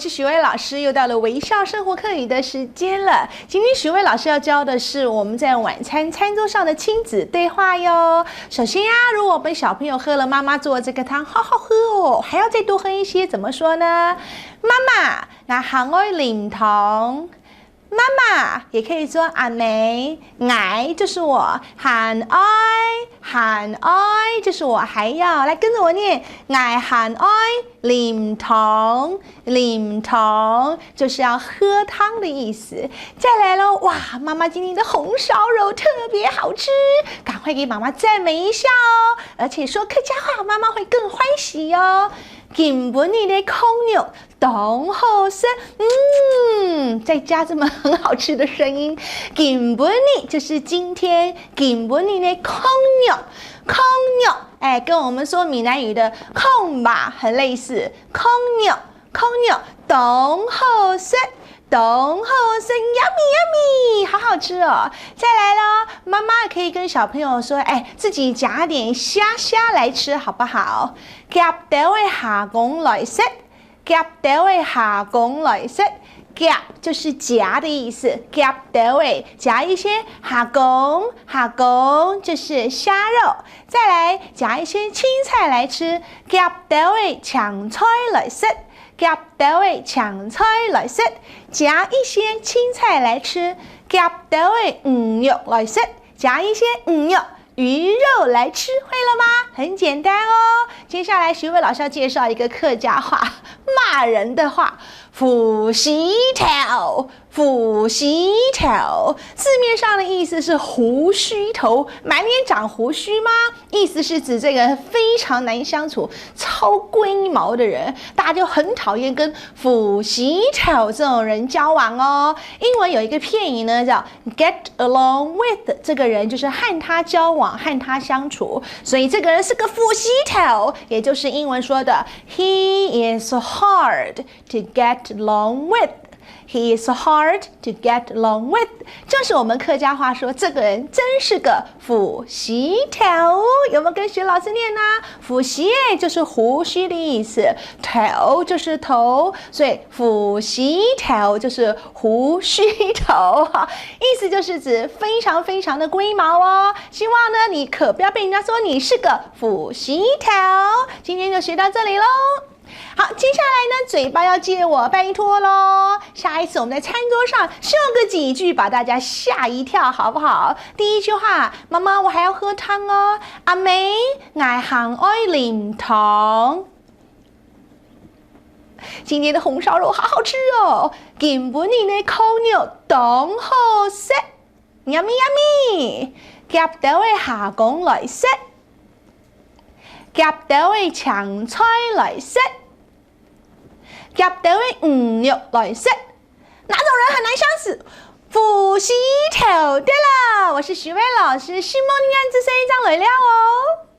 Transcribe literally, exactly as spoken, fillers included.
是许薇老师，又到了微笑生活客语的时间了。今天许薇老师要教的是我们在晚餐餐桌上的亲子对话哟。首先呀，如果我们小朋友喝了妈妈做的这个汤，好好喝哦，还要再多喝一些，怎么说呢？妈妈，𠊎還愛啉湯。妈妈，也可以說阿姆，𠊎就是我，還愛，還愛就是我還要。來跟着我念，𠊎還愛啉湯，啉湯就是要喝汤的意思。再來咯，哇，妈妈今天的红烧肉特别好吃，赶快给妈妈赞美一下哦，而且说客家话，妈妈会更欢喜哦。今晡日个炕肉 當好食，嗯，再加這麼很好吃的聲音。今晡日就是今天，今晡日个炕肉，炕肉，哎，跟我們說閩南語的炕肉很類似，炕肉，炕肉，當好食，當好食，yummy yummy，好好吃哦。再來咯，妈妈可以跟小朋友说，哎，自己夾點蝦蝦来吃，好不好？夾兜个蝦公來食。 夾兜个蝦公來食，夾就是夾的意思，夾兜个，夾一些蝦公，蝦公就是蝦肉，再來夾一些青菜來吃，夾兜个青菜來食，夾兜个青菜來食，夾一些青菜來吃，夾兜个魚肉來食，夾一些魚肉，魚肉來吃，會了嗎？很簡单哦。接下來，徐偉老師要介紹一個客家話，罵人的話，負死頭，負死頭。字面上的意思是胡鬚头，满脸长胡须吗？意思是指这个非常难相处、超龟毛的人，大家就很讨厌跟負死头这种人交往哦。英文有一个片语呢，叫 get along with，这个人就是和他交往、和他相处，所以这个人是个负死头，也就是英文说的 he is hard to get along with。He is hard to get along with，就是我们客家话说，这个人真是个负死头。有没有跟徐老师念呢？负死就是胡须的意思，头就是头，所以 负死头就是胡须头哈，意思就是指非常非常的龟毛哦。希望呢，你可不要被人家说你是个负死头。今天就学到这里喽。好，接下来呢，嘴巴要借我，拜托喽。下一次我们在餐桌上秀个几句，把大家吓一跳，好不好？第一句话，妈妈，我还要喝汤哦。阿姆，𠊎還愛啉湯。 今天的红烧肉好好吃哦！今晡日个炕肉當好食，yummy yummy！夾兜个蝦公來食，夾兜个青菜來食，夾兜个魚肉來食。哪種人很难相處？負死頭，對了，我是徐薇老師，承蒙你恁仔細，正來尞哦。